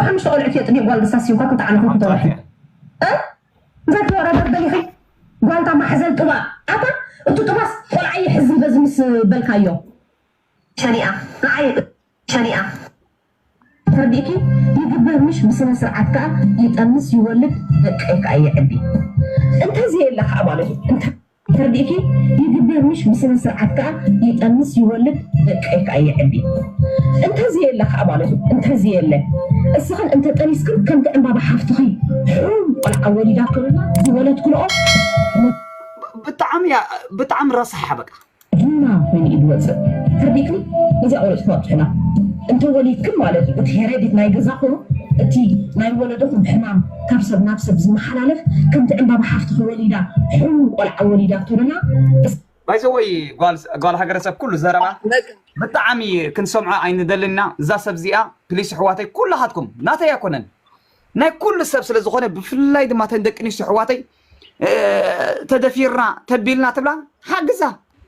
ሓሙሽተ ቆልዑት የጥቢ ጓል ደሳስ ይኳ ክትዓነኹ ክትወርሒ። እ? እዛ ተወረበር በሊኺ ጓልታ ማሕዘል ጥባ። ኣታ እቱ ጥባስ ቆልዓ ይሕዝን በዚ ምስ በልካዮ። ሸኒኣ፣ ንዓይ ሸኒኣ። ተረዲእኪ? ይግበር ምሽ ብስነ ስርዓት ከኣ ይጠንስ ይወልድ ደቀይ ከኣ ይዕቢ። እንተዚ የለ ከኣ ማለት እዩ። እንተ-፣ ተረዲእኪ? ይግበር ምሽ ብስነ ስርዓት ከኣ ይጠንስ ይወልድ ደቀይ ከኣ ይዕቢ። እንተዚ የለ ከኣ ማለት እዩ። እንተዚ የለ። እስኽን እንተ ጠኒስክን ከምቲ ዕምባባ ሓፍትኺ ሕሩም ቆልዓ ወሊዳ ከሎና ዝወለድክልኦ ብጣዕሚ እያ፣ ብጣዕሚ ረሳሓ በቃ። ጅና ኮይኑ እዩ ዝወፅእ። ተርዲእክኒ? ነዚኣ ቆልዑ ትመብፅሑና። እንተወሊድክን ማለት እዩ፣ እቲ ሄሬዲት ናይ ገዛኹም፣ እቲ ናይ ወለዶኹም ሕማም ካብ ሰብ ናብ ሰብ ዝመሓላለፍ፣ ከምቲ ዕምባባ ሓፍትኺ ወሊዳ፣ ሕሩም ቆልዓ ወሊዳ ትብሉና። ባይዘወይ ጓል ጓል ሃገረሰብ ኩሉ ዘረባ ብጣዕሚ ክንሰምዖ ኣይንደልን ኢና። እዛ ሰብ እዚኣ ፕሊስ ኣሕዋተይ ኩላኻትኩም ናተይ ኣይኮነን ናይ ኩሉ ሰብ ስለ ዝኾነ ብፍላይ ድማ ተን ደቂ ኣንስትዮ ኣሕዋተይ እ፣ ተደፊርና ተቢልና ትብላ ሓግዛ።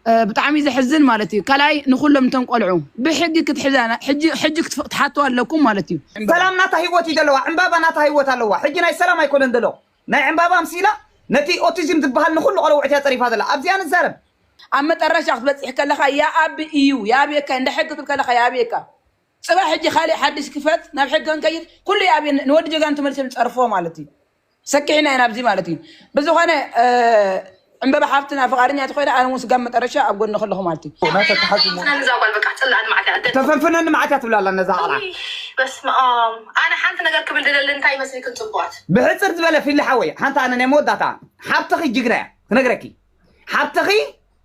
እ፣ ብጣዕሚ ዘሕዝን ማለት እዩ። ካልኣይ ንኹሎም እቶም ቆልዑ ብሕጊ ክትሕዛ ሕጂ ሕጂ ክትፍ- ክትሓትዋ ኣለኩም ማለት እዩ። ሰላም ናታ ህይወት እዩ ዘለዋ፣ ዕምባባ ናታ ህይወት ኣለዋ። ሕጂ ናይ ሰላም ኣይኮነን ዘሎ ናይ ዕምባባ ምሲላ ነቲ ኦቲዝም ዝበሃል ንኹሉ ቆልዑ እያ ፀሪፋ ዘላ። ኣብዚኣ ንዛረብ። ኣብ መጠረሻ ክትበፅሕ ከለኻ ያኣቢ እዩ ያብየካ እንደ ሕጊ ትብል ከለኻ ያብየካ። ፅባሕ ሕጂ ካልእ ሓድሽ ክፈት ናብ ሕጊ ክንከይድ ኩሉ ያብየ ንወዲ ጀጋኑ ተመልሰ ንፀርፎ ማለት እዩ። ሰኪሕና ኢና ኣብዚ ማለት እዩ። ብዝኾነ እ፣ ዕምበባ ሓፍትና ፍቓደኛ ተኾይና ኣነ እውን ስጋብ መጠረሻ ኣብ ጎኒ ከለኹ ማለት እዩ። ተተሓዝሞ። ተፈንፍነኒ እዛ ጓል በቃ ትፅላእኒ መዓት እያ። ተፈንፍነኒ መዓት እያ ትብላ ኣላ ነዛ ቃላ። ውይ፣ በስመ ኣብ። ኣነ ሓንቲ ነገር ክብል ድደሊ እንታይ ይመስልክን ፅቡቓት? ብሕፅር ዝበለ ፊሊ ሓወይ ሓንቲ ኣነ ናይ መወዳእታ ሓብትኺ ጅግና እያ ክነግረኪ። ሓብትኺ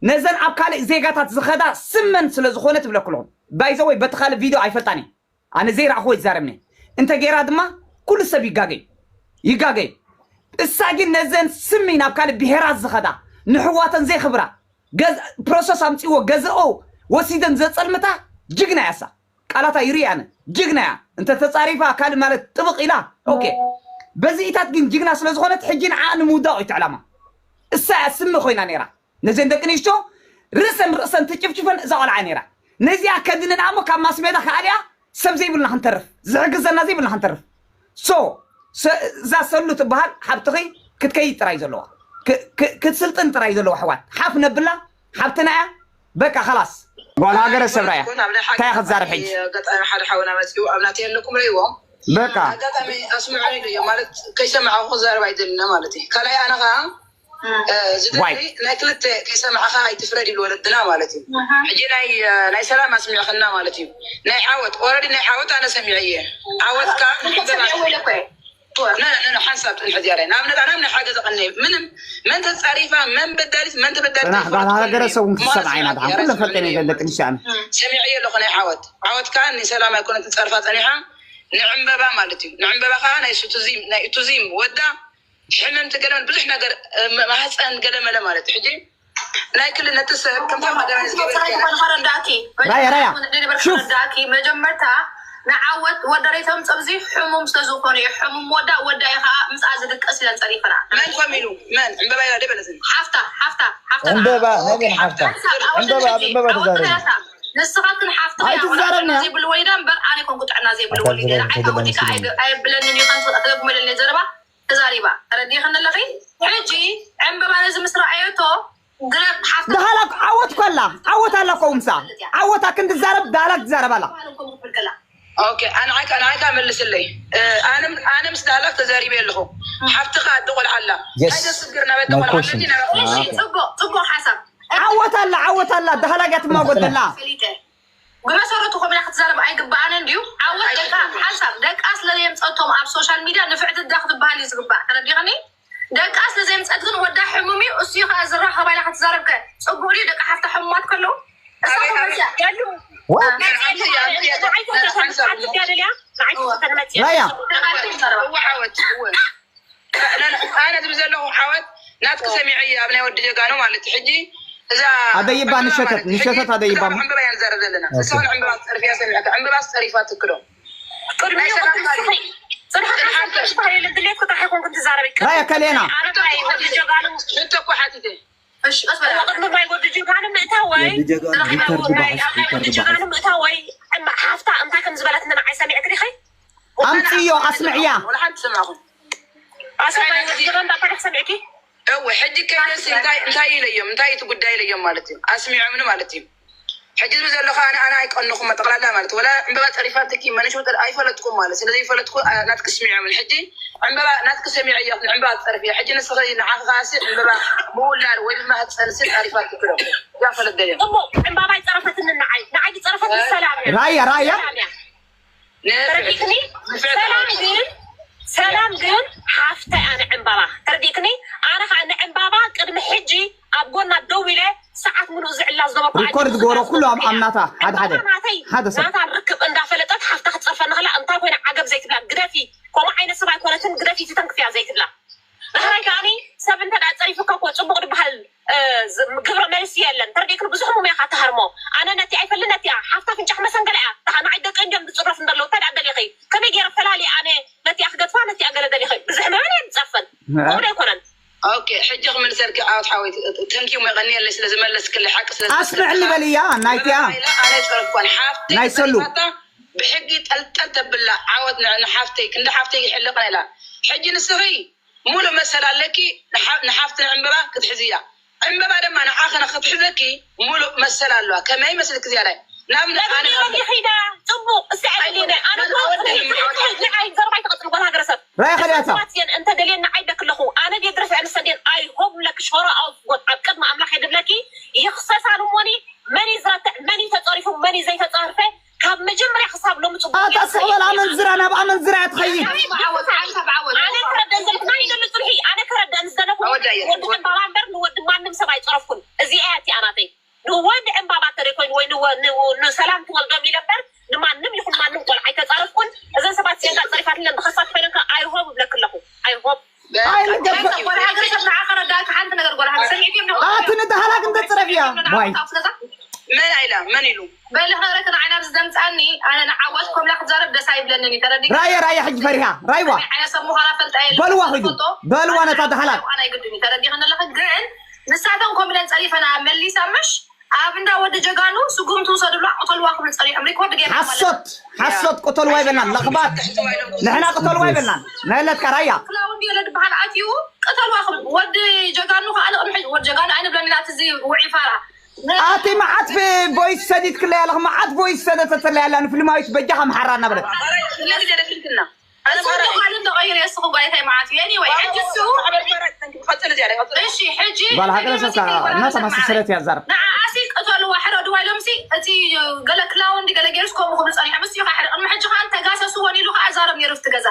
ነዘን ኣብ ካልእ ዜጋታት ዝኸዳ ስመን ስለ ዝኾነ ትብለኩ ኣለኹ። ባይዘወይ በቲ ካልእ ቪድዮ ኣይፈልጣን እየ። ኣነ ዘይረኣኽዎ ይዛረብኒ። እንተ ገይራ ድማ ኩሉ ሰብ ይጋገይ። ይጋገይ። እሳ ግን ነዘን ስሚ ናብ ካልእ ብሄራት ዝኸዳ ንሕዋተን ዘይኽብራ ገዝ- ፕሮሰስ ኣምፅዎ ገዝኦ ወሲደን ዘፀልምታ ጅግና እያ እሳ። ቃላታ ይርኢ ኣነ ጅግና እያ። እንተ ተፃሪፋ ካልእ ማለት ጥብቕ ኢላ ኦኬ። በዚኢታት ግን ጅግና ስለ ዝኾነት ሕጂ ንዓ ንምውዳቕ እዩ እቲ ዕላማ። እሳ እያ ስሚ ኮይና ነይራ። ነዘን ደቂ ኣንስትዮ ርእሰን ርእሰን ትጭፍጭፈን እዛ ቆልዓ ነይራ። ነዚኣ ከድንን ኣሞ ካብ ማስሜዳ ከኣልያ ሰብ ዘይብልና ክንተርፍ ዝሕግዘና ዘይብልና ክንተርፍ። ሶ ሰ- እዛ ሰሉ ትበሃል ሓብትኺ ክትከይድ ጥራይ ዘለዋ ክ- ክ- ክትስልጥን ጥራይ ዘለዋ ኣሕዋት ሓፍ ነብላ ሓብትና እያ። በቃ ኸላስ ጓል ሃገረ ሰብራ እያ። እንታይ ክትዛረብ ሕጂ? ኣጋጣሚ ሓደ ሓውና መፅኡ ኣብ ናተይ ኣለኩም ረይዎ በቃ ኣጋጣሚ ኣስምዑኒ ዶ ማለት ከይሰማዕኹ ክዛረብ ኣይደልና ማለት እዩ። ካልኣይ ኣነ ከዓ ዝደሊ ናይ ክልተ ከይሰማዕኻ ኣይትፍረድ ይብል ወለድና ማለት እዩ። ሕጂ ናይ ናይ ሰላም ኣስሚዕኽና ማለት እዩ። ናይ ዓወት ኦረዲ ናይ ዓወት ኣነ ሰሚዐ እየ። ዓወት ከዓ ሓንሳብ ጥንሕ ዝያዳ ንኣብነት ኣነ ናይ ሓገዝ ኣቐኒ ምንም መን ተፃሪፋ መን በዳሊት መን ተበዳሊት ጽናሕ ጓል ሃገረ ሰብ እውን ክትሰምዓ ኢና ድሓን ኩለን ፈልጠን እየን ደቂ ኣንስትዮ ኣነ ሰሚዐ እየ ኣለኹ ናይ ዓወት ዓወት ከዓ ንሰላም ኣይኮነትን ፀርፋ ፀኒሓ ንዕምበባ ማለት እዩ። ንዕምበባ ከዓ ናይ ሱቱዚም ናይ ቱዚም ወዳ ሕምምቲ ገለ ብዙሕ ነገር ማህፀን ገለመለ ማለት ሕጂ ናይ ክልነቲ ሰብ ከምታ መደበ ዝገበርኪ ራያ ራያ ሹፍ ረዳእኪ መጀመርታ ንዓወት ወደረይቶም ፀብዚ ሕሙም ስለ ዝኾነ እዩ ሕሙም ወዳ ወዳ እዩ ከዓ ምስኣ ዝድቀስ ኢለን ፀሪፈና መን ኮም ኢሉ መን ዕምበባ ኢላ ደበለትን ሓፍታ ሓፍታ ሓፍታ ዕምበባ ናይ መን ሓፍታ ሓፍታ ዕምበባ ኣብ ዕምበባ ተዛረቢ ንስኻትን ሓፍትኻ ኣይትዛረብና ዘይብሉ ወሊዳ እምበር ኣነ ኮንኩ ጥዕና ዘይብሉ ወሊዳ ኣይታወዲካ ኣየብለንን እዩ ከም ተደግሞ ኢለኒ ዘረባ ተዛሪባ ተረዲእኽኒ ኣለኺ። ሕጂ ዕምበባ ነዚ ምስ ረኣየቶ ግረብ ሓፍታ ዳህላ ዓወት ኮላ ዓወት ኣላ ኮ ምሳ ዓወታ ክንድዛረብ ዳህላ ትዛረብ ኣላ። ኦኬ ኣንዓካ ኣንዓካ መልስለይ ኣነ ኣነ ምስ ዳህላ ተዛሪበ ኣለኹ። ሓፍትኻ ኣደ ቆልዓ ኣላ እንታይ ዘስግር ናበ ቆልዓ ጽቡቅ ጽቡቅ ሓሳብ ዓወት ኣላ ዓወት ኣላ ዳህላ ጋር ትማጎት ኣላ። ብመሰረቱ ኮሚላ ክትዛረብ ኣይግብኣንን ድዩ? ዓወት ደቃ ሓንሳብ ደቃ ስለ ዘየምፀቶም ኣብ ሶሻል ሚድያ ንፍዕቲ ዳ ክትበሃል እዩ ዝግባእ። ተረዲኽኒ? ደቃ ስለ ዘየምፀት ግን ወዳ ሕሙም እዩ እሱ እዩ ከ ዝራኸባ ኢላ ክትዛረብ ከ ፅቡቅ ድዩ? ደቂ ሓፍታ ሕሙማት ከለዉ እሳ ኣበይ፣ ኣበይ? ተመፅያ ያሉ ራያ እዋ ዓወት እወ። ኣነ ዝብል ዘለኹ ዓወት ናትኪ ሰሚዐ እየ ኣብ ናይ ወዲ ጀጋኑ ማለት እዩ። ሕጂ እዛ ኣደይባ ዕምበባ ንሸተት ማለት እዩ። ንሸተት ሕጂ ኣደይባ ክሳብ ዕምበባ እያ ንዛረብ ዘለና። ኦኬ። ክሳብ ዕምበባ ትፀርፍያ ሰሚዐካ። ዕምበባ ትፀሪፋ ትክዶ። ቅድሚ ናይ ሰላም ታሪክ። ጽንሓት ሓንሳብ ሓንሳብ ሽታ የለ ድሌት ክታ ሓይኮን ክንት ዛረብ ይከ። ራያ ከሌና። ኣነ ናይ ወዲ ጀጋኑ። ሽቶ እኮ ሓቲተ። እሺ፣ ቀስ በል። ቅድሚ ናይ ወዲ ጀጋኑ ምእታወይ። ወዲ ጀጋኑ ሪከርድ ናይ ባሓሽ፣ ናይ ወዲ ሪከርድ ጀጋኑ ባሓሽ። ምእታወይ። እማ ሓፍታ እንታይ ከም ዝበለት ንዓይ ሰሚዕክ ዲኺ? ኣምፅዮ ኣስምዕያ። ወላ ሓንቲ ሰማኹም። ኣሰማይ ወዲገን ዳታ ሰሚዕኪ? እወ፣ ሕጂ ከይደሲ እንታይ እንታይ ኢለዮም፣ እንታይ እቲ ጉዳይ ኢለዮም ማለት እዩ። ኣስሚዖምኒ ማለት እዩ። ሕጂ ዝብል ዘለኹ ኣነ ኣነ ኣይቀንኹም ጠቕላላ ማለት ወላ ዕምበባ ጸሪፋትኪ መነሽ ወጠር ኣይፈለጥኩም ማለት ስለ ዘይፈለጥኩ ናትክ ስሚዖምን ሕጂ ዕምበባ ናትክ ሰሚዐ እያ ዕምበባ ጸርፍ እያ ሕጂ ንስኺ ንዓኺ ከኣሲ ዕምበባ ምውላድ ወይ ድማ ህፀንሲ ጸሪፋትኪ ዶ እያ ፈለገ እያ እሞ ዕምባባ ይጸረፈትኒ ንዓይ ንዓይ ዝጸረፈትኒ ሰላም እያ ራያ ራያ ሰላም እያ ተረዲእክኒ? ሰላም ግን ሰላም ግን ሓፍተይ ኣነ ዕምባባ ተረዲእክኒ? ኣነ ከዓ ንዕምባባ ቅድሚ ሕጂ ኣብ ጎና ደው ኢለ ሰዓት ሙሉእ ዝዕላ ዝነበርኩ ሪኮርድ ዝገበሮ ኩሉ ኣብ ኣምናታ ሓደ ሓደ ሓደ ሰብ ናታ ርክብ እንዳፈለጠት ሓፍታ ክትፀርፈኒ ከላ እንታይ ኮይነ ዓገብ ዘይትብላ ግደፊ ከምኡ ዓይነት ሰብ ኣይኮነትን ግደፊ ትተንክፍያ ዘይትብላ ዳሕራይ ከዓኒ ሰብ እንተ ደኣ ጸሪፉካ እኮ ጽቡቕ ዝበሃል ግብረ መልሲ የለን። ተረዲእክኒ? ብዙሕ ሙም ኢኻ ትሃርሞ። ኣነ ነቲ ኣይፈልን ነቲ እያ ሓፍታ ፍንጫሕ መሰንገለ እያ። ተኻ ንዓይ ደቂ እንድዮም ዝጽረፉ እንደለዉ እንታይ ደኣ ደሊኺ? ከመይ ገይረ ፈላሊ ኣነ ነቲ እያ ክገድፋ ነቲ እያ ገለ ደሊኺ? ብዝሕመመን እየ ዝጸርፈን። ከምኡ ኣይኮነን። ኦኬ ሕጂ ክምልሰልኪ ዓወት ሓወይ ተንኪ ሞ ቀኒየለይ ስለ ዝመለስክለይ ሓቂ ስለ ኣስምዕኒ በልያ ናይቲኣ ኣነ ጸረፍኳን ሓፍቲ ናይ ሰሉ ብሕጊ ጠልጠል ተብላ ዓወት ንሓፍተይ ክንዲ ሓፍተይ ይሕልቕና ኢላ ሕጂ ንስኺ ሙሉእ መሰል ኣለኪ ንሓፍትና ዕምበባ ክትሕዝያ ዕምበባ ድማ ንዓኺ ንክትሕዘኪ ሙሉእ መሰል ኣለዋ ከመይ መስልኪ ዝያዳይ ናብ ንኣብነት ኣነ ነጊረን ይኺዳ ፅቡቅ እስቲ ኣግዲነ ኣነ ንዓይ ዘረባይ ትቐፅል ጓል ሃገረሰብ ራይ ኸዲያታ ሰባት እየን እንተ ደልየን ንዓይ ደክለኹ ኣነ ድየ ድረፍ ኣንሰ ድየን ኣይ ሆብ ለክ ሸሮ ኣውፍ ጎት ኣብ ቅድሚ ኣምላኽ የድብለኪ ይኽሰሳሉ ሞኒ መን እዩ ዝረትዕ መን እዩ ተፀሪፉ መን እዩ ዘይተፀርፈ ካብ መጀመርያ ክሳብ ሎሚ ጽቡቅ ኣታ ስቕ በል ኣመንዝራ ናብ ኣመንዝራ እያ ትኸይድ ኣነ ክረደን ዘለኩ ናይ ደሉ ጽልሒ ኣነ ክረደን ዝደለኩ ወዲ ዕምባባ እምበር ንወዲ ማንም ሰብ ኣይጸረፍኩን እዚኣ እያ እቲኣ ናተይ ንወዲ ዕምባባ ተደይ ኮይኑ ወይ ንሰላም ትወልዶም ኢለ እምበር ንማንም ይኹን ማንም ቆልዓ ኣይተጻረፍኩን እዘን ሰባት ሴንካ ጸሪፋትለን ብኸሳት ኮይነን ከ ኣይሆብ እብለክ ኣለኹ ኣይሆብ ኣቲ ንዳህላክ እንተፅረፍያ ዋይ መን ኣይላ መን ኢሉ በሊ ክነግረኪ ንዓይ ናብዚ ዘምፅኣኒ ኣነ ንዓወት ኮምላ ክዛረብ ደስ ኣይብለንን እዩ ተረዲእኪ ራየ ራየ ሕጂ ፈሪሃ ራይዋ ዓይነ ሰብ ምዃና ፈልጣ እየ በልዋ ኺዱ በልዋ ነታ ዳህላክ ኣይግድን እዩ ተረዲእክኒ ኣለኺ ግን ንሳተን ኮም ኢለን ፀሪፈና መሊሳ ምሽ ኣብ እንዳ ወዲ ጀጋኑ ስጉምቲ ውሰዱላ ቅተልዋ ክብል ፀኒሖም ሪኮርድ ገይርና ማለት ሓሶት ሓሶት ቅተልዋ ይበልናን ለኽባጥ ንሕና ቅተልዋ ይበልናን ናይ ኣለትካ ራያ ክላውንዲ የለ ድበሃል ኣትዩ ቅተልዋ ክብል ወዲ ጀጋኑ ከዓ ንቅድሚ ሕጂ ወዲ ጀጋኑ ኣይንብለኒ ናት እዚ ውዒ ፋራ ኣቲ መዓት ቮይስ ሰዲት ክለያ ኣለኽ መዓት ቮይስ ሰደተተለያ ኣላ ንፍልማዊት በጃኻ ምሓራ እናበለት ስለዚ ደፊልክና ኣነ እሱ ባራ እኮ ዓለም ተቐይሩ የስኹ ጓይታይ መዓት እዩ። Anyway፣ ሕጂ እሱ ቀጽል እዚኣ ቀጽል። እሺ፣ ሕጂ ጓል ሃገረ ሰብካ እናተማሰሰለት እያ ዛረብ። ንዓኣሲ ቅተልዋ ሕረድዋ ኢሎምሲ እቲ ገለ ክላውንዲ ገለ ገይሩስ ከምኡ ክብሉ ጸኒሖም። እሱ እዩ ኸዓ ሕረ ቅድሚ ሕጂ ኸዓ ተጋሰስወን ኢሉ ኸዓ ዛረብ ነይሩ ኣብቲ ገዛ።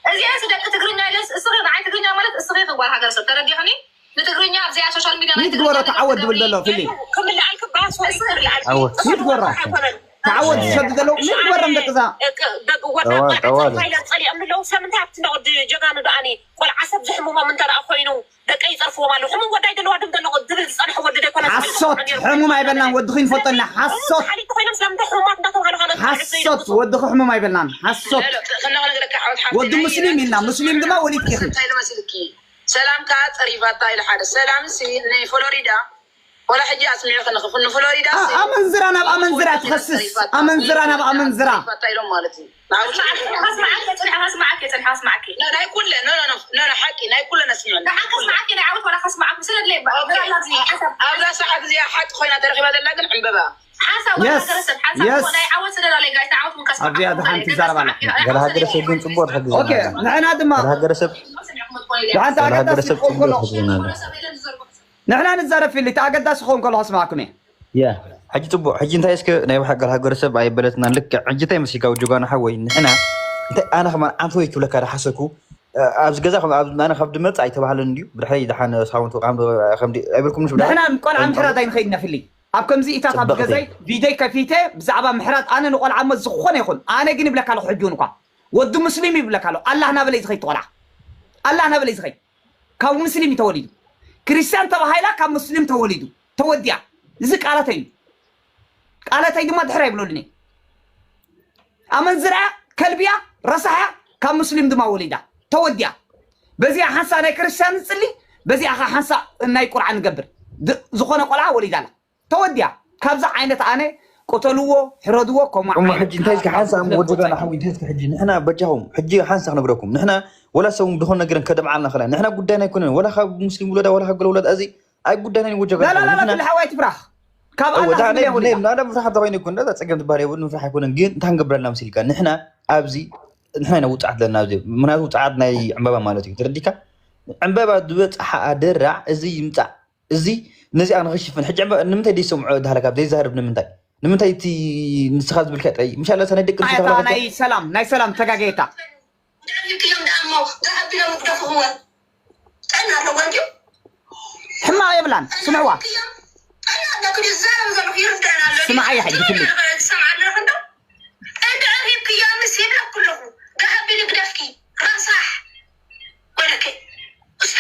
እዚኣስ ደቂ ትግርኛ ኢለስ እስኺ ንዓይ ትግርኛ ማለት እስኺ ኢኺ ጓል ሃገረ ሰብ ተረዲኽኒ? ንትግርኛ ኣብዚኣ ሶሻል ሚድያ ናይ ትግርኛ ይትግበሮ ተዓወት ዝብል ዘሎ ፊሊ ክምልኣልክ ባስወርድ ክምልኣልክ ይትግበሮ ተዓወት ዝሰዱ ዘለዉ ምን ወረም ደቅዛ ጸሊኦም ንለው ሰምንታይ ኣብቲ እንዳ ወዲ ጀጋኑ ደኣኒ ቆልዓ ሰብ ዝሕምሞም እንተ ደኣ ኮይኑ ደቀይ ይጸርፍዎም ኣለዉ ሕሙም ወዳይ ደለዋ ድም ደለኹ ዝብል ዝጸንሐ ወዲ ደይኮነ ሓሶት ሕሙም ኣይበልናን ወድኺ ንፈልጦ ኣለና ሓሶት ሓሊቲ ኮይኖም ስለምንታይ ሕሙማት እንዳተባሃሉ ሓሶት ወድኺ ሕሙም ኣይበልናን ሓሶት ወዲ ሙስሊም ኢልና ሙስሊም ድማ ወሊድኪ ኢኺ ሰላም ከዓ ፀሪፋታ ኢለ ሓደ ሰላም ሲ ናይ ፍሎሪዳ ወላ ሕጂ ኣስሚዑ ክንኽፍል ንፍሎሪዳ ሲ ኣመንዝራ ናብ ኣመንዝራ ትኸስስ ኣመንዝራ ናብ ኣመንዝራ ጸሪፋታ ኢሎም ማለት እዩ ናይ ኩለ ሓቂ ናይ ኩለ ነስምዑ ኣብዛ ሰዓት እዚኣ ሓቂ ኮይና ተረኪባ ዘላ ግን ዕምበባ ኣብዚኣ ሓንቲ ይዛረብ ኣላ ገለ ሃገረሰብ ግን ፅቡቅ ትሕግዘና ንሕና ድማ ገለ ሃገረሰብ ሓንቲ ኣገዳሲ ክኸውን ከሎ ንሕና ንዛረብ ፊሊ እቲ ኣገዳሲ ክኸውን ከሎ ከስማዕኩም እየ ያ ሕጂ ፅቡቅ ሕጂ እንታይ እስከ ናይ ባሓ ገለ ሃገረሰብ ኣይበለትና ልክዕ ሕጂ እንታይ መሲልካ ጀጋኑ ሓወይ ንሕና እንታይ ኣነ ከማን ዓንተ ወይ ክብለካ ዳሓሰኩ ኣብዚ ገዛ ኣነ ካብ ድመፅ ኣይተባህለን ድዩ ብድሕረይ ድሓን ሳውንት ኣይብልኩም ንሽ ንሕና ቆልዓ ምሕራድ ኣይንኸይድና ፍሊ ኣብ ከምዚ ኢታት ኣብ ገዛይ ቪደይ ከፊተ ብዛዕባ ምሕራድ ኣነ ንቆልዓ መ ዝኾነ ይኹን ኣነ ግን ይብለካ ኣለኹ ሕጂ እውን እኳ ወዲ ሙስሊም ይብለካ ኣሎ ኣላህ ናበለ ዝኸይድ ትቆልዓ ኣላህ ናበለ ዝኸይድ ካብ ሙስሊም እዩ ተወሊዱ ክርስቲያን ተባሂላ ካብ ሙስሊም ተወሊዱ ተወዲያ እዚ ቃላተይ እዩ ቃላተይ ድማ ድሕር ኣይብለሉን እየ ኣመንዝራ ከልቢያ ረሳሕያ ካብ ሙስሊም ድማ ወሊዳ ተወዲያ በዚኣ ሓንሳ ናይ ክርስቲያን ዝፅሊ በዚኣ ከዓ ሓንሳ ናይ ቁርዓ ንገብር ዝኾነ ቆልዓ ወሊዳ ኣላ ተወዲያ ካብዛ ዓይነት ኣነ ቅተልዎ፣ ሕረድዎ፣ ከምኡ እሞ ዓይነት ሕጂ እንታይ እስኪ ሓንሳብ ክለብ ወደጋ ክወጻ ናሓዊ እንታይ እስኪ ሕጂ ንሕና በጃኹም ሕጂ ሓንሳ ክነግረኩም ንሕና ወላ ሰብ ዝኾነ ነገርን ከደምዓልና ከላ ንሕና ጉዳይና ኣይኮነን ወላ ካብ ሙስሊም ውለዳ ወላ ካብ ገለ ውለዳ እዚ ኣይ ጉዳይና ወጀጋ ላላላ ንሕና ብልሓዋይ ትፍራኽ ካብ ኣላ ወዳ ዝብል ናይ የብሉና ናይ ናይ ምፍራሕ ተኮይነ ይኮን ዳ ጸገም ትባል የብሉ ምፍራሕ ኣይኮነን ግን እንታይ ክንገብረልና መሲልካ ንሕና ኣብዚ ንሕና ኢና ውጽዓት ለና ኣብዚ ምናቱ ውጽዓት ናይ ዕምባባ ማለት እዩ ተረዲካ ዕምባባ ዝበጽሓ ኣደራዕ እዚ ይምጻእ እዚ ነዚኣ ንኽሽፍን ሕጂ ዕምባባ ንምንታይ ደይሰምዖ ዳህለካ ዘይዛረብ ንምንታይ ንምንታይ እቲ ንስኻ ዝብልካ ጠይ ምሻ ለሳ ናይ ደቂ ኣንስትዮ ኣታ ተባህለካ ናይ ሰላም ናይ ሰላም ተጋገየታ ድሕሪት እዮም ደኣ እሞ ጋህቢሎም ይግደፉኽወ ጥዕና ኣለዎ እንድዩ ሕማቕ የብላን ስምዕዋ ጥዕና ኣለኩ ድዩ ዝዛረብ ዘለኹ ይርዳና ኣሎ ስምዓያ ሕጂ ትብል ትሰምዓ ኣለኹ እንዶ እንድዕር ሂብክዮ ምስ ይብለኩ ኣለኹ ጋህቢሉ ግደፍኪ ረሳሕ ወለከ እስቶ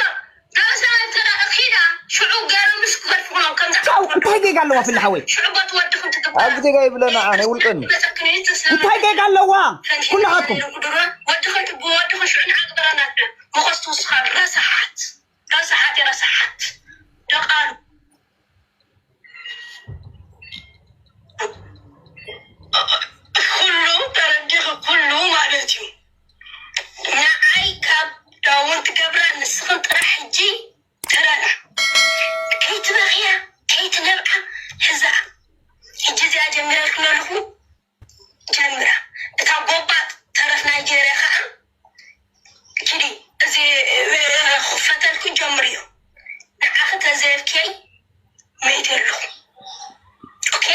ናበሰብ እንተ ኺዳ ሽዑ ገይሮምስ ክገድፉ ክሎም ከምዛ ቻው እንታይ ጌጋ ኣለዋ ፍሊ ሓወይ ሽዑ ቦት ወድኹም ትግባ ኣብዚ ጌጋ ይብለና ኣነ ውልቀን መፀክኒ ተስለ እንታይ ጌጋ ኣለዋ ኩላሃትኩም ድሮ ወድኹም ትብ ወድኹም ሽዑ ንዓግበራናት መኸስቱ ስኻ ረሳሓት ረሳሓት የረሳሓት ደቃሉ ኩሉ ተረዲኺ ኩሉ ማለት እዩ ንዓይ ካብ ዳውን ትገብራ ንስኽን ጥራሕ ሕጂ ተረዳ ከይትበኽያ ከይትነብዓ ሕዛኣ ሕጂ እዚኣ ጀሚረልክን ኣለኹ ጀምራ እታ ጎባጥ ተረፍ ናይጀርያ ከዓ ኪዲ እዚ ክፈተልኩ ጀምርዮ ንዓኺ ተዘየብክየይ መይተ ኣለኹ ኦኬ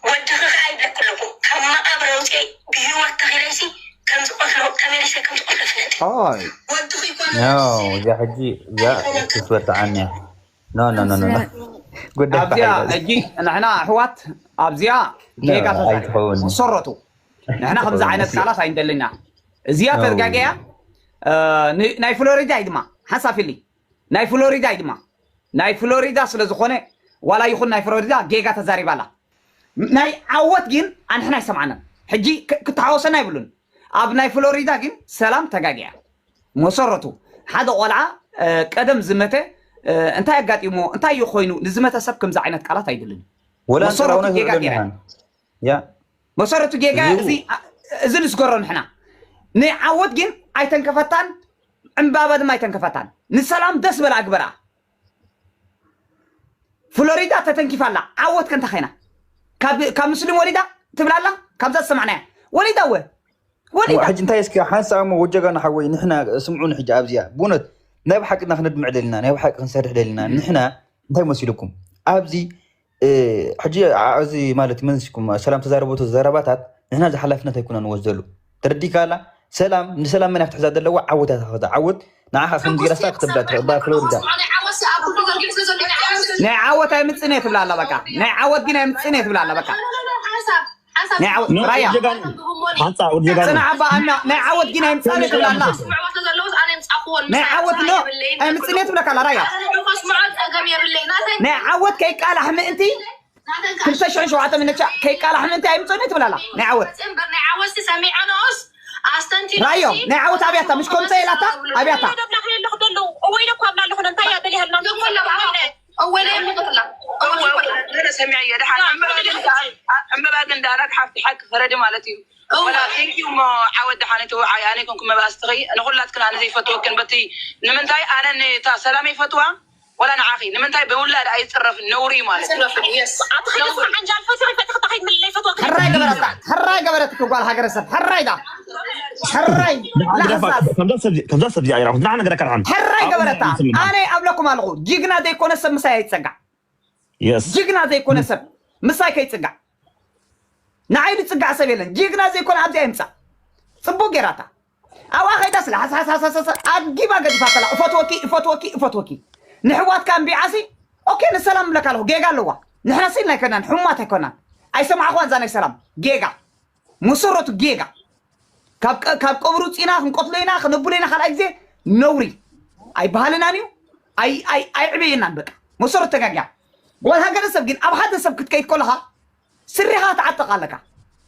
ወድኺ ከዓ ይብለክ ኣለኹ ካብ መቃብር ኣውፅኤ ብሂወት ተኺለይሲ ከምዚ ቆልፎ ተመሊሰ ከምዚ ቆልፎ ፍለጥ ወድኺ ይኮነ እዚኣ ሕጂ እዚኣ ክትበርትዓኒ እያ ኖ ኖ ኖ ኖ ጉዳይ ኣብዚኣ ሕጂ ንሕና ኣሕዋት ኣብዚኣ ጌጋ ተዛሪቡ ኣይትኸውን። ሰረቱ ንሕና ከምዚ ዓይነት ቃላት ኣይንደልና እዚኣ ተጋገያ ናይ ፍሎሪዳ እዩ ድማ ሓንሳብ ፊሊ ናይ ፍሎሪዳ እዩ ድማ ናይ ፍሎሪዳ ስለ ዝኾነ ዋላ ይኹን ናይ ፍሎሪዳ ጌጋ ተዛሪባ ኣላ ናይ ዓወት ግን ኣንሕና ኣይሰማዕናን ሕጂ ክተሓወሰና ይብሉን ኣብ ናይ ፍሎሪዳ ግን ሰላም ተጋገያ መሰረቱ ሓደ ቆልዓ ቀደም ዝመተ እንታይ ኣጋጢሞ እንታይ እዩ ኮይኑ ንዝመተ ሰብ ከምዚ ዓይነት ቃላት ኣይድልን ወላ መሰረቱ ጌጋ ገይረ ያ መሰረቱ ጌጋ እዚ እዚ ንስገሮ ንሕና ንዓወት ግን ኣይተንከፈታን ዕምባባ ድማ ኣይተንከፈታን ንሰላም ደስ በላ ኣግበራ ፍሎሪዳ ተተንኪፋ ኣላ ዓወት ከንታ ኸይና ካብ ሙስሊም ወሊዳ ትብላ ኣላ ካብዛ ዝሰማዕናያ ወሊዳ ወ ወሊዳ ሕጂ እንታይ እስኪ ሓንሳብ እሞ ወጀጋና ሓወይ ንሕና ስምዑን ሕጂ ኣብዚኣ ብእውነት ናይ ብሓቂ እና ክነድምዕ ደሊና ናይ ብሓቂ ክንሰርሕ ደሊና ንሕና እንታይ መሲልኩም ኣብዚ ሕጂ እዚ ማለት መንስኩም ሰላም ተዛረበቶ ዘረባታት ንሕና እዚ ሓላፍነት ኣይኮና ንወስደሉ ተረዲካ ኣላ ሰላም ንሰላም መን ክትሕዛ ዘለዋ ዓወት እያ ትሕዛ ዓወት ንዓኻ ከም ዚራሳ ክትብላ ትኽእል ፍሎሪዳ ናይ ዓወት ኣይምፅን እየ ትብላ ኣላ በቃ ናይ ዓወት ግን ኣይምፅን እየ ትብላ ኣላ በቃ ናይ ዓወት ራያ ጽናዕ ኣባ ኣና ናይ ዓወት ግን ኣይምፃን እየ ትብላ ኣላ ናይ ዓወት ኖ ኣይምፅን እየ ትብለካ ኣላ ራያ ናይ ዓወት ከይቃላሕ ምእንቲ ክልተ ሽሕን ሸውዓተ ምነቻ ከይቃላሕ ምእንቲ ኣይምፅእን ትብላላ ናይ ዓወት ናይ ዓወት ሰሚዐ ንኡስ ኣስተንቲ ራዮ ናይ ዓወት ኣብያታ ምሽ ከምፀ ኢላታ ኣብያታ ሰሚዐ የድሓን ዕምበባ ግን ዳላት ሓፍቲ ሓቂ ፈረዲ ማለት እዩ ወላ ቴንኪዩ ሞ ዓወት ደሓነ ተወዓይ ኣነ ይኮንኩም መባእስትኺ ንኩላትክን ኣነ ዘይፈትወክን በቲ ንምንታይ ኣነ ንታ ሰላም ይፈትዋ ወላ ንዓኺ ንምንታይ ብውላድ ኣይፅረፍን ነውሪ እዩ ማለት እዩ። ኣቲ ኸይዲ ስራሕ ዓንጃል ፈትሪ ፈትሪ ተኸይድ ምልለይ ፈትዋ ሕራይ ገበረታ ሕራይ ገበረትኪ ጓል ሃገረ ሰብ ሕራይ ዳ ሕራይ ላህዛዝ ከምዛ ሰብ ከምዛ ሰብ እዚኣ ይራኹ ንዓ ነገራ ከርዓን ሕራይ ገበረታ ኣነ ኣብለኩም ኣለኹ ጅግና ዘይኮነ ሰብ ምሳይ ኣይፀጋዕ የስ ጅግና ዘይኮነ ሰብ ምሳይ ከይፅጋዕ ንዓይ ዝፅጋዕ ሰብ የለን ጅግና ዘይኮነ ኣብዚኣ ይምፃእ ፅቡቅ ገይራታ ኣብኣ ከይዳ ስለ ሓሳሳሳሳ ኣጊባ ገዲፋ ከላ እፈትወኪ እፈትወኪ እፈትወኪ ንሕዋትካ እምቢዓሲ ኦኬ ንሰላም እብለካ ኣለኹ ጌጋ ኣለዋ ንሕና ሲ ኢልና ኣይኮናን ሕሙማት ኣይኮናን ኣይሰማዕኹዋን እዛ ናይ ሰላም ጌጋ መሰረቱ ጌጋ ካብ ቀ- ካብ ቀብሪ ውፅኢና ክንቀትሎ ኢና ክነብሎ ኢና ካልኣይ ግዜ ነውሪ ኣይበሃልናን እዩ ኣይ- ኣይ- ኣይዕበየናን በቃ መሰረቱ ተጋጊያ ጓል ሃገረ ሰብ ግን ኣብ ሓደ ሰብ ክትከይድ ከለኻ ስሪኻ ትዓጥቕ ኣለካ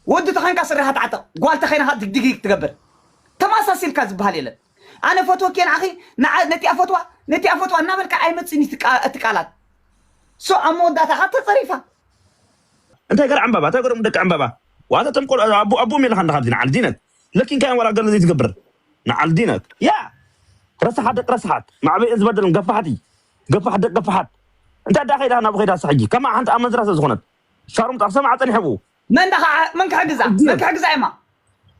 ወዲ ተኸንካ ስሪኻ ትዓጥቕ ጓል ተኸይንኻ ድግድግ ትገብር ተማሳሲልካ ዝበሃል የለን ኣነ ፈትወኪ ንዓኺ ንዓ- ነቲኣ ፈትዋ ነቲኣ ፈትዋ እናበልካ ኣይመፅን እዩ እቲ ቃ- እቲ ቃላት ሶ ኣብ መወዳእታኻ ተፀሪፋ እንታይ ገር ዕምባባ እንታይ ገሮም ደቂ ዕምባባ ዋታ ተምቆል ኣቡ ኣቡ ሜልካ እንዳ ካብዚ ንዓል ዲነክ ለኪን ካን ዋላ ገለ ዘይትገብር ንዓል ዲነክ ያ ረሳሓት ደቂ ረሳሓት ማዕበይ ዝበደልን ገፋሕቲ ገፋሕ ደቂ ገፋሓት እንታይ ዳ ከይዳ ናብ ከይዳ ሕጂ ከማ ሓንቲ ኣመንዝራ ስለ ዝኾነት ሻሩም ጣፍ ሰማዕ ጸኒሕቡ መን ዳኻ መን ክሕግዛ መን ክሕግዛ እማ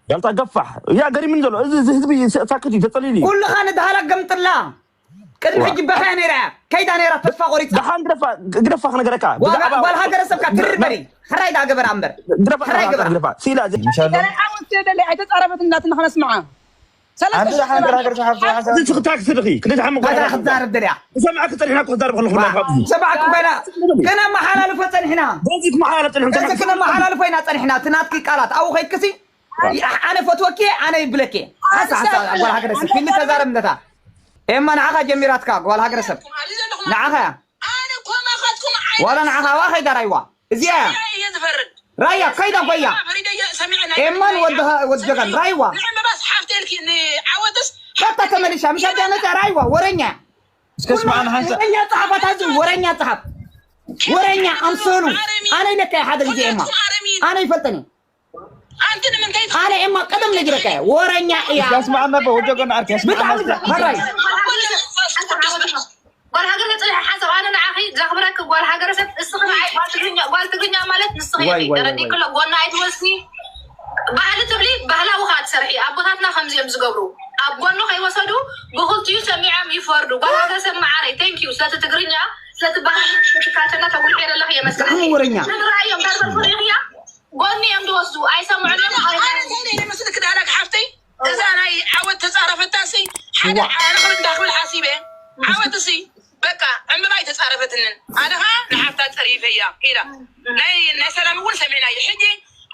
ያልታ ገፋሕ ያ ገሪምን ዘሎ እዚ ህዝቢ ሳክት እዩ ተጸሊሉ እዩ ኩልኻ ንድሃላ ገምጥላ ቅድሚ ሕጂ በኸያ ነይራ እያ ከይዳ ነይራ ተስፋ ቆሪፃ ደሓን ግደፋ ግደፋ ክነገረካ ብዛዕባ ጓል ሃገረ ሰብካ ትርር በሊ ሕራይ ዳ ገበራ እምበር ግደፋ ሕራይ ግበራ ግደፋ ሲላ እዚ ደለ ኣይተፃረፈት እናትና ክነስምዓ ሰለስተ ኣንቲ ሓንቲ ሃገር ሓፍቲ ሓንሳ እዚ ትኽታክ ስልኺ ክልተ ሓሙቕ እንታይ ክትዛረብ ደልያ ሰማዕክ ጸኒሕና ክዛረብ ከለኹ ዳኻ ሰማዕክ ኮይና ክነመሓላልፎ ፀኒሕና በዚ ክመሓላለፍ ጸኒሕና እዚ ክነመሓላልፎ ኢና ፀኒሕና እቲ ናትኪ ቃላት ኣብኡ ከይድክሲ ኣነ ፈትወኪ ኣነ ይብለኪ ሓሳ ሓሳ ጓል ሃገረ ሰብ ክሊ ተዛረብ እንደታ ኤማ ንዓኻ ጀሚራትካ ጓል ሃገረ ሰብ ንዓኻ እያ ኣነ ኮማኻትኩም ዋላ ንዓኻ ዋ ከይዳ ራይዋ እዚኣ እያ እየ ዝፈርድ ራያ ከይዳ ጎያ ፈሪደየ ሰሚዐ ናይ ኤማን ወድኻ ወድጀጋን ራይዋ ንዕምባባስ ሓፍተ ኢልኪ ንዓወትስ በቃ ተመሊሻ ምሽ ኣዲኣ መፅያ ራይዋ ወረኛ እስከ ስማዕ ንሓንሳ ወረኛ ፀሓፋት ኣዚ ወረኛ ፀሓፍ ወረኛ ኣምሰሉ ኣነ ኢለካ ሓደ ግዜ ኤማ ኣነ ይፈልጠኒ ኣንቲ ንምንታይ ኣነ ኤማ ቀደም ነጊረካ ወረኛ እያ እስከ ስማዕ ነባ ወጀጎና ኣርኪ ስማዕ ብጣዕሚ ነባ ሕራይ ጓል ሃገር ጽልሒ ሓሳብ ኣነ ንዓኺ ዘኽብረክ ጓል ሃገረ ሰብ እስኺ ንዓይ ጓል ትግርኛ ጓል ትግርኛ ማለት ንስኺ ዋይ፣ ኢኺ ዋይ፣ ተረዲእኪ ዋይ። ኣሎ ጎና ኣይትወስኒ ባህሊ ትብሊ ባህላዊ ኸዓ ትሰርሒ ኣቦታትና ከምዚ እዮም ዝገብሩ ኣብ ጎኑ ከይወሰዱ ብኽልቲኡ ሰሚዖም ይፈርዱ ጓል ሃገረ ሰብ መዓረይ thank you ስለቲ ትግርኛ ስለቲ ባህሊ ስለቲ ካልቸርና ተጉልሒ ዘለኺ የመስግን ብጣዕሚ ወረኛ ትግራይ እዮም ዳርበር ፍሪኽያ ጎኒ እዮም ዝወስዱ ኣይሰምዑን እዮም ኣነ እንታይ ኢለ መስልክ ዳላክ ሓፍተይ እዛ ናይ ዓወት ተፃረፈታሲ ሓደ ኣነ ክብል እንዳክብል ሓሲበ ዓወትሲ በቃ ዕምባባ ኣይተፃረፈትንን ኣነ ከዓ ንሓፍታ ፀሪፈያ ኢላ ናይ ናይ ሰላም እውን ሰሚዕናዮ ሕጂ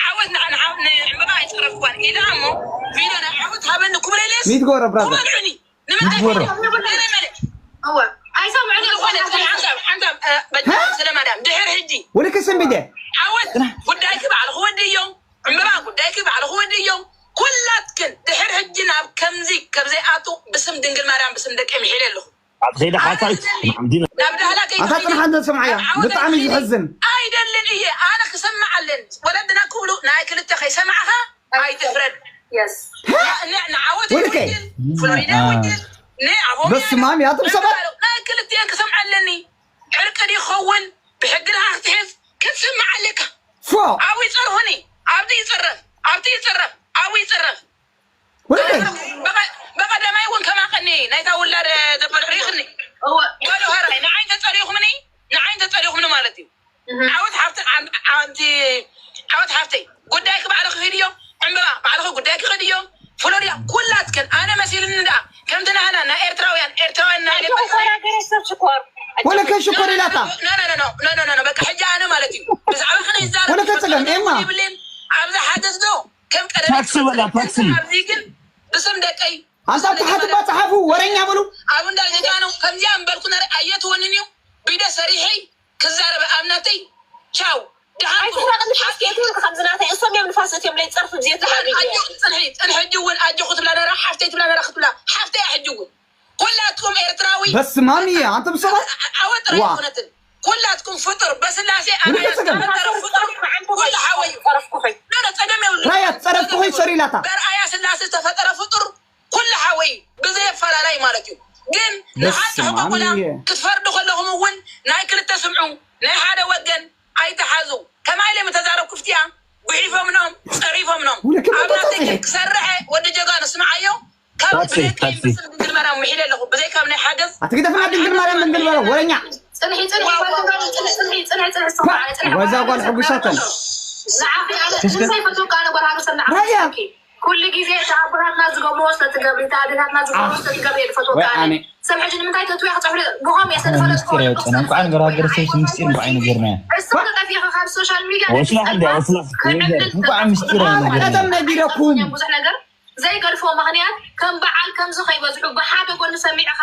ዓወት ንዕምባባ ኣይፀረፍኳን ኢላ እሞ ቪድዮ ናይ ዓወት ሃበኒ ክብለለስ ሚት ጎረ ብራዘር ክበልዑኒ ንምንታይ ይትወረ። ገለ መለ እወ ኣይሰምዑን እዮም ዝኾነ ሓንሳብ ሓንሳብ በጃ ስለ ማርያም ድሕር ሕጂ ወደ ከሰም ቢደ ዓወት ጉዳይኪ ባዕልኺ ወድዮ ዕምባባ ጉዳይኪ ባዕልኺ ወድዮ ኩላትክን ድሕር ሕጂ ናብ ከምዚ ከብዘይኣቱ ብስም ድንግል ማርያም ብስም ደቂ ምሒለ ኣለኹ ኣብ ኸይዳ ሓሳይ ዓምዲና ናብ ዳህላ ከይትኸዲ ኣታ ጽንሓ እንተ ሰምዓያ ብጣዕሚ እዩ ዝሕዝን ኣይደልን እየ ኣነ ክሰምዓለን ወለድና ክብሉ ናይ ክልተ ከይሰማዕኻ ኣይትፍረድ yes ንዓወት ወልከ። ይውድል ፍሎሪዳ ይውድል ንኣቦ በስማም ያቱም ሰባት ናይ ክልቲኤን ክሰምዓ ኣለኒ ዕርቂ ይኸውን ብሕጊ ድኻ ክትሕዝ ክትስምዓ ኣለካ ፎ ኣብኡ ይፀርፉኒ ኣብቲ ይፅረፍ ኣብቲ ይፅረፍ ኣብኡ ይፅረፍ ወልከ። በቐ- በቐዳማይ እውን ከማቐኒ ናይታ ውላድ ዘበልዑ ይኽኒ እወ በሉ ሀራይ ንዓይ ተፀሪኹምኒ ንዓይ ተፀሪኹምኒ ማለት እዩ ዓወት ሓፍቲ ኣንቲ ዓወት ሓፍተይ ጉዳይኪ ባዕልኺ ኺድዮ ዕምበባ ባዕልኺ ጉዳይኪ ኺድዮ ፍሎሪዳ ኩላትክን ኣነ መሲልኒ ደኣ ከምቲ ናህና ናይ ኤርትራውያን ኤርትራውያን ናይ ጓራገረሰብ ሽኮር ወለከ ሽኮር ኢላታ ኖ ኖ ኖ ኖ ኖ ኖ በቃ ሕጂ ኣነ ማለት እዩ ብዛዕባ ከነ ይዛረብ ወለከ ጸገም ኤማ ይብልን ኣብዛ ሓደስ ዶ ከም ቀደም ታክሲ በላ ታክሲ ግን ብስም ደቀይ ኣንታ ተሓትባ ጸሓፉ ወረኛ በሉ ኣብ እንዳል ጀጋኑ ከምዚኣ እምበልኩ ነረ ኣየትወንን እዩ ቢደ ሰሪሐይ ክዛረበ ኣብ ናተይ ቻው ደሓን ኩን። ኣይትስረቅኒ ሓፍቲ ትብል ከምዚ ናተይ እሶም እዮም ንፋስ እትዮም ለይ ፀርፊ ብዘየትሃቢ ኣጆ ፅንሒ ፅንሒ ሕጂ እውን ኣጆኹ ትብላ ነራ ሓፍተይ ትብላ ነራ ክትብላ ሓፍተይ ሕጂ እውን ኩላትኩም ኤርትራዊ በስማም እየ ኣንተ ብሰባት ዓወት ጥራይ ዋ። ኣይኮነትን ኩላትኩም ፍጡር በስላሴ ምን ኣርኣያ ተሰገም? ዝተፈጠረ ፍጡር ኩሉ ሓወዩ ፀረፍኩ ኸይ ኖ ኖ ፀገም የብሉ ራያ ትፀረፍኩ ኸይ ሰሪላታ በርኣያ ስላሴ ዝተፈጠረ ፍጡር ኩሉ ሓወዩ ብዘይ ኣፈላላይ ማለት እዩ ግን ንሓንቲ በስመ ኣብ ሕቆቁላ እየ። ክትፈርዱ ከለኹም እውን ናይ ክልተ ስምዑ ናይ ሓደ ወገን ኣይተሓዙ ከማይ ኢለ ምተዛረብ ክፍትያ ጉሒፎምኖም ፀሪፎምኖም ውልክ ኣብ ናተይ ተፀሪፈ። ክሰርሐ ወዲ ጀጋኑ ስምዓዮ ካብ ታክሲ፣ ብዘይከይ ታክሲ። ብስም ድንግል ማርያም ምሒለ ኣለኹ ብዘይካብ ናይ ሓገዝ ኣትግደፍና ድንግል ማርያም ድንግል ማርያም ወረኛ ፅንሒ ፅንሒ ጓል ትግራይ ፅንሒ ፅንሒ ፅንሒ ፅንሒ ስማ ፅንሒ ወዛ ጓል ሕጉሳተን ንዓኺ ኣነ እንታይ ፈትወካ ኣነ ጓል ሃገር ሰብ ንዓኺ ራያ። ፈትወኪ ኩሉ ግዜ እቲ ኣቦታትና ዝገብርዎ ስለትገብሪ እቲ ኣዴታትና ዝገብርዎ ስለትገብሪ እየ ዝፈትወካ ወይ ኣነ ኣነ ሰብ ሕጂ ንምንታይ ተትውያ ክፀሕሉ ብኾም እየ ምስጢር ኣይወፀና እንኳዕ ንገር ሃገር ሰብ ምስጢር እንኳዕ ይነገርና እሱ ተጠፊእኻ ካብ ሶሻል ሚድያ ወስላሕ እንዲያ ወስላሕ እንኳዕ ምስጢር ኣይነገርና ቀደም ነጊረኩም ብዙሕ ነገር ዘይገድፎ ምኽንያት ከም በዓል ከምዚ ከይበዝሑ ብሓደ ጎኒ ሰሚዕኻ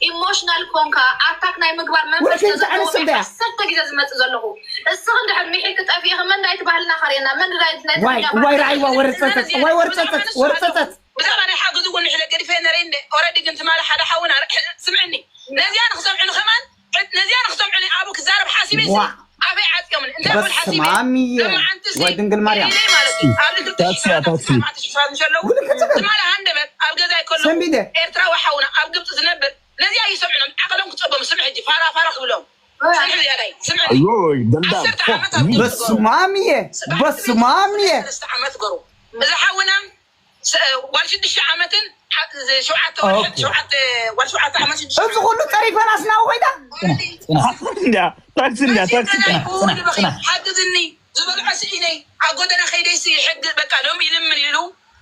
ኢሞሽናል ኮንካ ኣታክ ናይ ምግባር መንፈስ ወደ ከይዛ ኣነስ ተዘለዎ እንድያ። ዓሰርተ ግዜ ዝመፅእ ዘለኹ እስኺ እንድሕር ሚሒልኪ ጠፊእኺ መንዳይ ትባህልና ኸርእየና መንዳይ ናይ ዋይ ዋይ ራይዋ ወረፀፀፅ ዋይ ወረፀፀፅ ወረፀፀፅ ብዛዕባ ናይ ሓገዝ እውን ንሕለ ገዲፈ ነረ እንደ ኦረዲ ግን ትማሊ ሓደ ሓውን ኣረ- ስምዕኒ ነዚኣ ንክሰምዑኒ ከማን ነዚኣ ንክሰምዑኒ ኣብኡ ክዛረብ ሓሲበ ዋ። ኣበይ ዓፅዮምኒ እንተ ይኹን ሓሲበ፣ በስማምየ፣ ሎማዓንቲ እዚ ወይ ድንግል ማርያም። ኢለይ ማለት እዩ። ኣብ ልዕሊ ታክሲ፣ ታክሲ። ኣርባዕተ ሽሕ ሰባት ምስ ኣለዉ፣ ትማሊ ሃንደበት ኣብ ገዛይ ከለዉ፣ ሰንቢደ። ኤርትራዊ ሓውና ኣብ ግብጺ ዝነብር፣ ነዚኣ ይሰምዑ፣ ዓቕሎም ክጸቦም፣ ስምዕ ሕጂ፣ ፋራ፣ ፋራ ክብሎም። ስምዕ ዝያዳይ፣ ስምዕ። ኣዮይ፣ ደልዳል። ዓሰርተ ዓመት ኣብ ግብጺ ገሩ። በስማምየ፣ ሰባት በስማምየ። ሰለስተ ዓመት ገሩ። እዚ ሓውና ስ-፣ ጓል ሽዱሽተ ዓመትን ዓ-፣ ሸውዓተ ወርሒ፣ ኦኬ። ሸውዓተ፣ ጓል ሸውዓተ ዓመት ሽዱሽተ እዚ ዓመት። ኩሉ ጸሪፈናስ ናብኡ ኮይዳ? ጽናሕ፣ ጽናሕ። እንድያ፣ ታክሲ እንድያ፣ ታክሲ። ጽናሕ፣ ጽናሕ፣ ጽናሕ። ሓግዝኒ፣ ዝበልዖ ስኢነይ፣ ኣብ ጎደና ከይደይሲ ሕግ፣ በቃ፣ ሎም ይልምን ኢሉ፣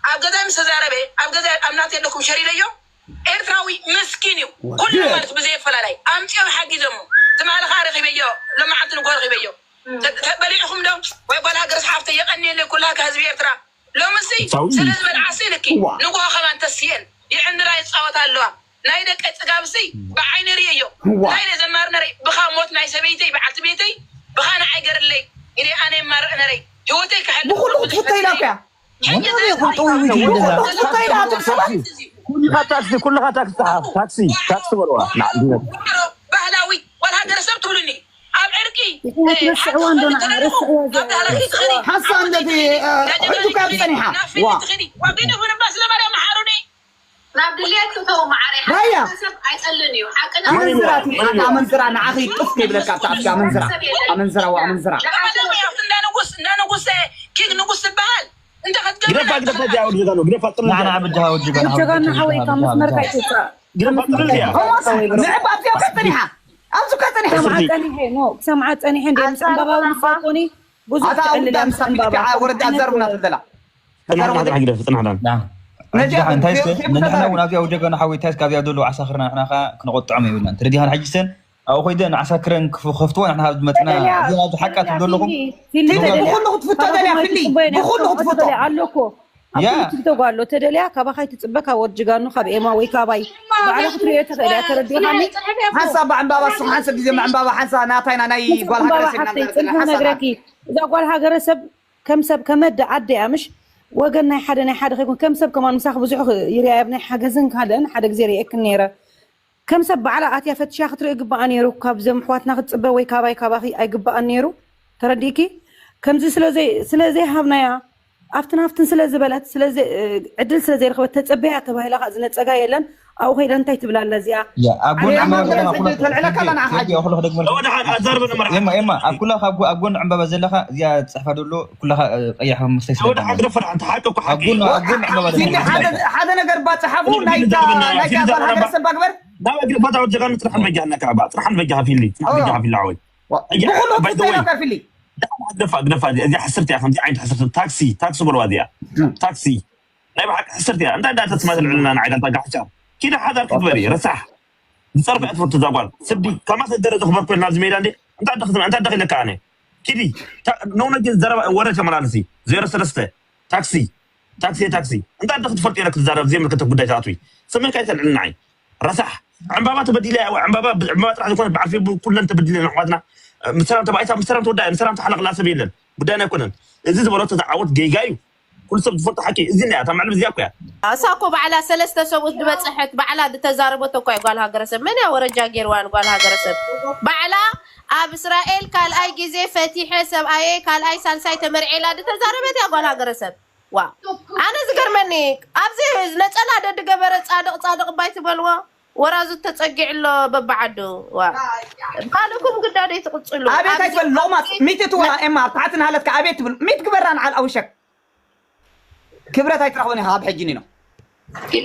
ኣብ ገዛይ ምስ ተዛረበ፣ ኣብ ገዛይ፣ ኣብ ናተይ ኣለኩም ሸር ኢለዮ። ኤርትራዊ ምስኪን እዩ። ወዲ። ኩሉ ማለት ብዘየፈላላይ ኣምጺኦም ሓጊዞሞ። ትማሊ ኸኣ ረኺበዮ፣ ሎማዓንቲ ንጎ ረኺበዮ። ተ-፣ ተበሊዕኹም ዶ? ወይ ጓል ሃገር ሓፍተይ፣ የቐንየለይ ኩላካ ህዝቢ ኤርትራ። ሎምሲ ሳዊ። ስለ ዝበልዓ ሲ ልኪ ዋ። ንጎ ከማን ተስየን ይዕንድራ ይጻወታ ኣለዋ። ናይ ደቀ ጽጋብሲ ብዓይነ ርእየዮ። ዋ። ናይ ዘማር ነረይ ብኻ ሞት ናይ ሰበይተይ በዓልቲ ቤተይ ብኻ ንዓይ ገርለይ። ኢለ ኣነ የማርእ ነረይ ህይወተይ ክሕል ብኹሉ ክትፍቶ ኢላ እኮ እያ። ሕጂ ኩሉ ዘይ-፣ ይኹን ጥውይ ውይ ይኹን ብኹሉ ክትፍቶ ኢላ ኣቱም ሰባት። ኩልኻ ታክሲ፣ ኩልኻ ታክሲ፣ ታክሲ፣ ታክሲ በልዋ። ንዓዲ። ባህላዊ ወላ ሃገረሰብ ትብሉኒ። ኣብ ዕርቂ፣ ይኹን እ፣ ክትርስዕዋ ሓንቲ እንዶ ትኸዲ ንዓ፣ ተለኹ፣ ርስዕዋ ዘ-፣ ኣብ ዳህላክ ትኸዲ፣ ሓሳ ኣብ እንደቲ፣ እ፣ ትኸዲ፣ ሕጂ እኳ ትኸዲ፣ ጸኒሓ። ናብ ፊልም ዋ። ትኸዲ። ወዲ ንኹን እባ ስለ ማርያም መሓሩኒ። ናብ ድልየት ክተው መዓረይ። ራያ። ሓቂ ሰብ ኣይጸልን እዩ። ሓቂ ኣመንዝራ፣ ኣመንዝራ ንዓኺ ጥፍ ከይብለካ፣ ብዛዕባ ኣመንዝራ። ኣመንዝራ፣ ዋ፣ ኣመንዝራ። ንዓኻ እንዳንጉስ፣ እንዳንጉስ፣ ኪንግ ንጉስ ትበሃል። እንተ ክትገብር ግደፋ፣ ግደፋ፣ እዚኣ ወዲ ጀጋኑ፣ ግደፋ፣ ጥርንፍ ንዓና እያ። ብድሃ ወዲ ጀጋኑ፣ ወዲ ጀጋኑ ሓወይ፣ ካብ መስመርካ ኣይትውጻእ። ግደፋ፣ ጥርንፍ እያ። ንዕባ ኣብዚኣ እኮ ጸኒሓ። ኣብዚ እኮ ጸኒሓ። ክሰምዓ ጸኒሐ፣ ኖ፣ ክሰምዓ ጸኒሐ፣ እንደ ምስ ዕምባባ እውን ዝፈልጡኒ፣ ብዙሕ ኣታ ትዕልል ኣውዳ እያ ምስ ምስ ዕምባባ። ወረዳ ዘርብና ትብለላ። ጽናሕ፣ ጽናሕ፣ ግደፍ፣ ጽናሕ፣ ዳን። ዳ። ነጃ፣ እንታይ ግን እስከ፣ ግን ነንሕና ተዛረቢ። እውን ኣብዚኣ ወጀጋኑ ሓወይ፣ እንታይ እስከ ኣብዚኣ ዘለዉ ዓሳኽርና ንሕና ኸኣ ክንቆጥዖም የብልናን። ተረዲኻን ሕጂ ሰን ኣብኡ ኾይደ ንዓሳክረን ክፍ-፣ ክኸፍትዎ ንሕና ኣብዚ መጽና፣ ተደልያ። እዚኣ ኣብዚ ሓቃ ትብሉ ኣለኹም። ፊሊ፣ ፊሊ፣ ፊሊ፣ ተደልያ። ብኹሉ ክትፍቶ ካባኹም ደልያ፣ ፊሊ። ኣይትጽበዩ፣ ብኹሉ ክትፍቶ። ተደልያ ኣለኮ። ኣብ ያ። ኩሉ ቲክቶክ ኣሎ። ተደልያ፣ ካባኻ ኣይትጽበ፣ ካብ ወዲ ጀጋኑ፣ ካብ ኤማ ወይ ካባይ። ባዕላ ክትርእዮ ትኽእል እያ፣ ተረዲኻኒ? ሓንሳብ ብዕምባባ፣ እስኻ ሓንሳብ ግዜ ብዕምባባ፣ ሓንሳብ ናታይና ናይ ጓል ሃገረ ዕምባባ ሰብ ኢና ሓፍተይ፣ ንዛረብ ዘለና። ጽንሒ ሓንሳብ ነግረኪ። እዛ ጓል ሃገረ ሰብ ከም ሰብ ከመደ ኣደ እያ፣ ምሽ? ወገን ናይ ሓደ ናይ ሓደ ከይኮን፣ ከም ሰብ ከማን ምሳኺ ብዙሕ ይርኣያ፣ ኣብ ናይ ሓገዝን ካልእን ሓደ ግዜ ርእየክን ነይረ። ከም ሰብ ባዕላ ኣትያ ፈትሻ ክትርኢ ግባኣ ነይሩ። ካብዞም ኣሕዋትና ክትጽበ ወይ ካባይ ካባኺ ኣይግባኣን ነይሩ። ተረዲእኪ? ከምዚ ስለ ዘይ-፣ ስለ ዘይሃብናያ፣ ኣብትን ኣብትን ስለ ዝበለት፣ ስለ ዘይ-፣ ዕድል ስለ ዘይረኸበት፣ ተጸበያ ተባሂላ ኸኣ ዝነጸጋ የለን። ኣብኡ ኸይዳ እንታይ ትብል ኣላ እዚኣ? ያ፣ ኣብ ጎኒ ኣነ ዕምባባ ኣብ ዘለኻ ጎኒ ኩላ ተልዕለካ ኣላ ንዓኻ ሕጂ። ኩላ ኩላ ክደግመልካ። ወደ ሓደ ኣዛርበ ነመርዓ። ኤማ፣ ኤማ፣ ኣብ ኩላ ካብ ጎ-፣ ኣብ ጎኒ ዕምባባ ዘለኻ እዚኣ ትጽሕፋ ዘሎ ኩላኻ፣ እ፣ ቀይሕ መስተ ወደ ይሰደድ ሓደ ማለት እዩ። ፍርሓ፣ እንተ ሓቂ እኮ ኣብ ሓቂ። ጎኒ፣ ኣብ ጎኒ ዕምባባ ፊሊ ዘለኻ ሓደ፣ ሓደ ነገር ባጽሓፉ ፊሊ ናይታ፣ ዘረባ፣ ናይታ ፊሊ ጓል ዘረባ። ሃገረ ሰብ ኣግበር። ናብ እግሪ ቦታ ወጀጋኑ ጥርሓን በጃ ነካ ባ፣ ጥርሓን በጃ ፊሊ፣ ጥርሓን ኦ። በጃ ፊሊ ዓወይ። ዋ፣ ያ፣ ብኹሉ ባይ ዘ ወይ። ክትበላ ፊሊ። ዳ-፣ ግደፋ፣ ግደፋ፣ እዚኣ ሕስርቲ እያ፣ ከምዚ ዓይነት ሕስርቲ። ታክሲ፣ ታክሲ በልዋ እዚኣ። ም። ታክሲ። ናይ ብሓቂ ሕስርቲ እያ። እንታይ እንዳተስማ ትልዕልና ንዓይ ጋንታ ጋሕቻ። ኪዳ ሓዳር ክትበሪ፣ ረሳሕ። ዝጸርፍ እያ ትፈቱ እዛ ጓል። ስዲ፣ ከማስ ደረጃ ክበር ኮይና ኣብዚ ሜዳ እንዴ? እንታይ ደኽ-፣ እንታይ ደኺለካ ኣነ? ኪዲ፣ ታ-፣ ነውነ ግን ዘረባ፣ ወረ ተመላለሲ። ዜሮ ሰለስተ፣ ታክሲ፣ ታክሲ፣ ታክሲ። እንታይ ደኽ ትፈልጥ የለ ክትዛረብ፣ ዘይምልከተክ ጉዳይ ትኣትዊ። ስመካ ኣይተልዕልና ዓይ። ረሳሕ። ዕምባባ ተበዲለ፣ ዕምባባ፣ ዕምባባ ጥራሕ ዝኾነ በዓል ፌቡ ኩለን ተበዲለ ኣሕዋትና። ምስ ሰላም ተባኢታ፣ ምስ ሰላም ተወዳእ፣ ምስ ሰላም ተሓለቕላ ሰብ የለን። ጉዳይና ኣይኮነን። እዚ ዝበለቶ ዝዓወት ጌጋ እዩ። ኩሉ ሰብ ዝፈልጦ ሓቂ እዚ እያ። እታ መዕለብ እዚኣ እኮ እያ። እሳ እኮ ባዕላ ሰለስተ ሰብኡት ዝበጽሐት፣ ባዕላ ዝተዛረበቶ እኮ እያ ጓል ሃገረ ሰብ። መን እያ ወረጃ ጌርዋን ጓል ሃገረ ሰብ? ባዕላ ኣብ እስራኤል ካልኣይ ግዜ ፈቲሐ ሰብኣየ ካልኣይ ሳልሳይ ተመርዔ ኢላ ዝተዛረበት እያ ጓል ሃገረ ሰብ። ዋ። ኣነ ዝገርመኒ፣ ኣብዚ ነጸላ ደድገበረ ጻድቕ ጻድቕ እባይ ትበልዎ፣ ወራዙ ተጸጊዑ ኣሎ በብዓዱ። ዋ። ካልእኩም ግዳደይ ትቕጽሉ። ኣቤት ኣብዚ ኣይትበል፣ ሎማት ሚት ትዋ፣ ኤማ፣ ኣብ ታሕቲ ናሃለትካ ኣቤት ትብል፣ ሚት ግበራ ንዓል ኣውሸክ። ክብረት ኣይትረኽቦን ኢኻ ካብ ሕጂ ኒኖ።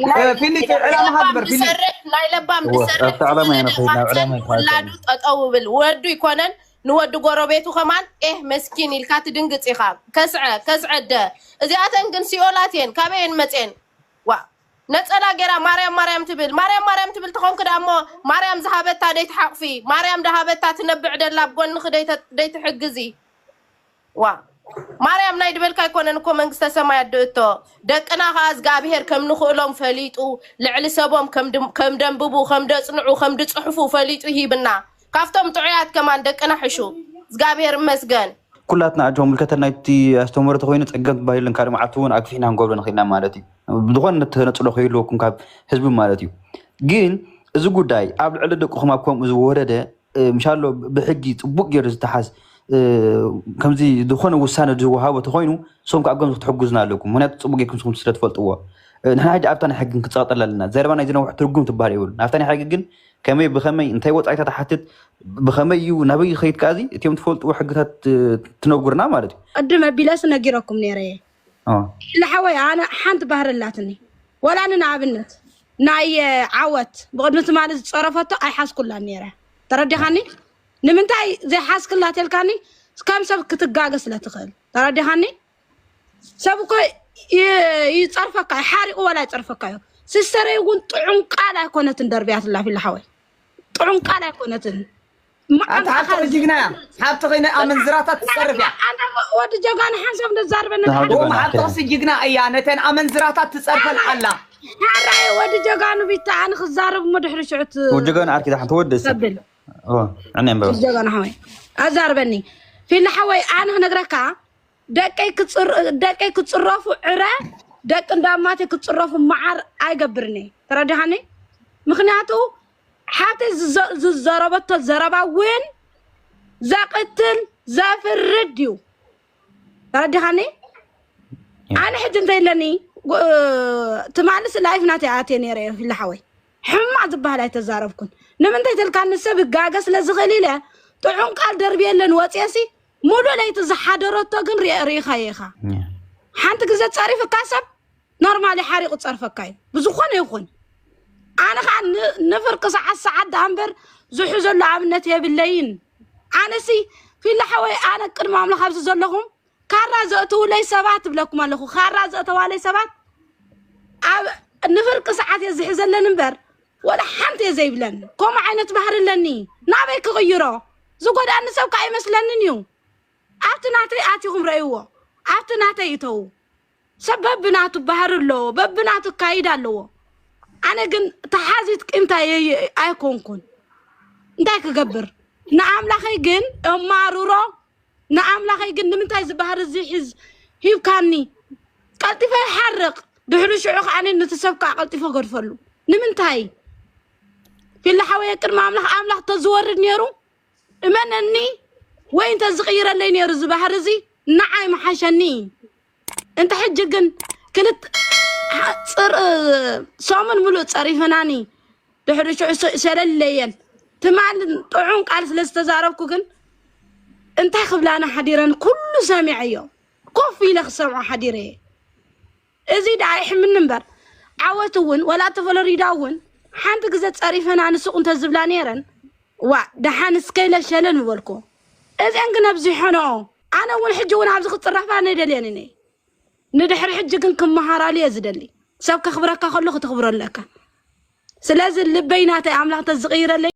ናይ እ፣ ፊሊ፣ ናይ ዕላማኻ ለባም ግበር፣ ፊሊ። ዝሰርሕ፣ ናይ ለባም እወ፣ ዝሰርሕ ኣብቲ ዕላማ ኢና ዝወለደ ከይድና፣ ኣብ ዕላማ ማህፀን ይትሓተሉ። ውላዱ ጠጠው ብል። ወዱ ይኮነን፣ ንወዲ ጎረቤቱ ከማን፣ ኤህ፣ መስኪን ኢልካ ትድንግጽ ኢኻ። ከስዐ፣ ከስዐ ደ። እዚኣተን ግን ሲኦላት እየን፣ ካበይ እየን መፅኤን? ዋ፣ ነፀላ ገይራ ማርያም፣ ማርያም ትብል። ማርያም፣ ማርያም ትብል ተኾንክ ደኣ እሞ፣ ማርያም ዝሃበታ ደይትሓቕፊ፣ ማርያም ዝሃበታ ትነብዕ ደላ፣ ኣብ ጎንኺ ደይተ-፣ ደይትሕግዚ። ዋ፣ ማርያም ናይ ድበልካ ኣይኮነን እኮ መንግስተ ሰማይ ኣድእቶ። ደቅና ኸዓ እግዚኣብሔር ከም ንኽእሎም ፈሊጡ፣ ልዕሊ ሰቦም ከም ድም-፣ ከም ደንብቡ፣ ከም ደጽንዑ፣ ከም ድጽሕፉ ፈሊጡ ይሂብና። ካብቶም ጥዑያት ከማን ደቅና ሕሹ። እግዚኣብሔር ይመስገን። ኩላትና ኣጆ ምልከተና ናይቲ ኣስተምህሮ ተኾይኑ ጸገም ትባሂልን ካልእ መዓልቲ እውን ኣግፊሕና ክንገብሮ ንኽእል ኢና ማለት እዩ። ብዝኾነ እነጽሎ ከይህልወኩም ካብ ህዝቢ ማለት እዩ። ግን እዚ ጉዳይ ኣብ ልዕሊ ደቅኹም ኣብ ከምኡ ዝወረደ፣ እ፣ ምሻሎ ብሕጊ ጽቡቕ ገይሩ ዝተሓዝ፣ ከምዚ ዝኾነ ውሳነ ዝወሃቦ ተኾይኑ፣ ንስኹም ከዓ ገንዞ ክትሕግዙና ኣለኩም። ምክንያቱ ፅቡቅ ጌርኩም ንስኹም ስለ ትፈልጥዎ። ንሕና ሕጂ ኣብታ ናይ ሕጊ ክንፀቕጠላ ኣለና። ዘረባ ናይ ዝነውሕ ትርጉም ትበሃል የብሉ። ናብታ ናይ ሕጊ ግን ከመይ ብኸመይ እንታይ ወፃኢታት ትሓትት፣ ብኸመይ እዩ ናበይ ይኸይድ ከኣዚ እቲኦም ትፈልጥዎ ሕግታት ትነጉርና ማለት እዩ። ቅድም ኣቢለስ ነጊረኩም ነይረ እየ። ኢለ ሓወይ ኣነ ሓንቲ ባህሪ ኣላትኒ። ወላ ንኣብነት ናይ ዓወት ብቕድሚ ትማሊ ዝፀረፈቶ ኣይሓዝኩላን ነይረ። ተረዲኻኒ? ንምንታይ ዘይሓዝክላ ተልካኒ? ከም ሰብ ክትጋገ ስለ ትኽእል። ተረዲኻኒ? ሰብ እኮ ይፀርፈካ ሓሪቑ ወላ ይፀርፈካ እዩ። ሲስተረይ እውን ጥዑም ቃል ኣይኮነትን ደርብያትላ ፊላ ሓወይ፣ ጥዑም ቃል ኣይኮነትን። ኣንቲ ሓብትኺ ጅግና እያ። ሓብትኺ ንኣመንዝራታት ትፀርፍ እያ። ወዲ ጀጋኑ ሓንሳብ ነዛርበኒ ሓብትኺ ጅግና እያ። ነተን ኣመንዝራታት ትፀርፈን ኣላ። ሓራይ ወዲ ጀጋኑ ቢታ ኣነ ክዛረብ እሞ ድሕሪ ሽዑ ወዲ ጀጋኑ ዓርኪ ዳሓን ተወደሰ ተብል ዕነ እምበባ ጀጋኑ ሓወይ ኣዛርበኒ ፊላ ሓወይ ኣነ ክነግረካ ደቀይ ክፅረፉ ዕረ ደቂ እንዳማተይ ክፅረፉ መዓር ኣይገብርን እየ። ተረዲኻኒ? ምክንያቱ ሓብተይ ዝዘረበቶ ዘረባ እውን ዘቅትል ዘፍርድ እዩ። ተረዲኻኒ? ኣነ ሕጂ እንተይለኒ ትማልስ ላይፍ ናተይ ኣትየ ነይረ እየ ፊላ ሓወይ ሕማቅ ዝበሃል ኣይተዛረብኩን። ንምንታይ ተልካኒ ሰብ ይጋገ ስለ ዝኽእል ኢለ ጥዑም ቃል ደርብየለን ወፅየሲ ሙሉእ ለይቲ ዝሓደረቶ ግን ርኢኻዮ ኢኻ። ሓንቲ ግዜ ፀሪፍካ ሰብ ኖርማሊ ሓሪቑ ፀርፈካ እዩ ብዝኾነ ይኹን። ኣነ ከዓ ንፍርቂ ሰዓት ሰዓት ደኣ እምበር ዝሕዘሉ ኣብነት የብለይን። ኣነሲ ፊላ ሓወይ ኣነ ቅድሚ ኣምላኽ ኣብዚ ዘለኹም ካራ ዘእትውለይ ሰባት እብለኩም ኣለኹ። ካራ ዘእተዋለይ ሰባት ኣብ ንፍርቂ ሰዓት እየ ዝሕዘለን እምበር ወላ ሓንቲ እየ ዘይብለን። ከምኡ ዓይነት ባህሪ ኣለኒ። ናበይ ክቕይሮ? ዝጎድኣኒ ሰብ ከዓ ኣይመስለንን እዩ። ኣብቲ ናተይ ኣቲኹም ረእይዎ። ኣብቲ ናተይ እተዉ። ሰብ በብናቱ ባህሪ ኣለዎ፣ በብናቱ ኣካይዳ ኣለዎ። ኣነ ግን ተሓዚት ቂምታ ኣይኮንኩን። እንታይ ክገብር ንኣምላኸይ ግን እማርሮ ንኣምላኸይ ግን ንምንታይ እዚ ባህሪ እዚ ሒዝ ሂብካኒ ቀልጢፈ ይሓርቕ ድሕሪ ሽዑ ከዓ ነቲ ሰብ ከዓ ቀልጢፈ ገድፈሉ ንምንታይ ፊላ ሓወየ ቅድሚ ኣምላኽ ኣምላኽ ተዝወርድ ነይሩ እመነኒ ወይ እንተዝቕይረለይ ነይሩ እዚ ባህሪ እዚ ንዓይ ምሓሸኒ እንተ ሕጂ ግን ክልተ ሰሙን ሙሉእ ፀሪፈናኒ ድሕሪ ሽዑ ሸለለየን ትማል ጥዑም ቃል ስለ ዝተዛረብኩ ግን እንታይ ክብላና ሓዲረን ኩሉ ሰሚዐዮ ኮፍ ኢለ ክሰምዖ ሓዲረ እየ እዚ ደኣ ይሕምኒ እምበር ዓወት እውን ወላ እተ ፈሎሪዳ እውን ሓንቲ ግዜ ፀሪፈና ንስቁ እንተዝብላ ነይረን ዋ ደሓን እስከ ኢለ ሸለል ምበልኩ እዚአን ግን ኣብዚሖንኦ ኣነ እውን ሕጂ እውን ኣብዚ ክፅረፋ ነደልየን እኔ ንድሕሪ ሕጂ ግን ክመሃራሉ እየ ዝደሊ ሰብ ከኽብረካ ከሎ ክተኽብሮ ኣለካ ስለዚ ልበይ ናተይ ኣምላኽ ተዝቕይረለይ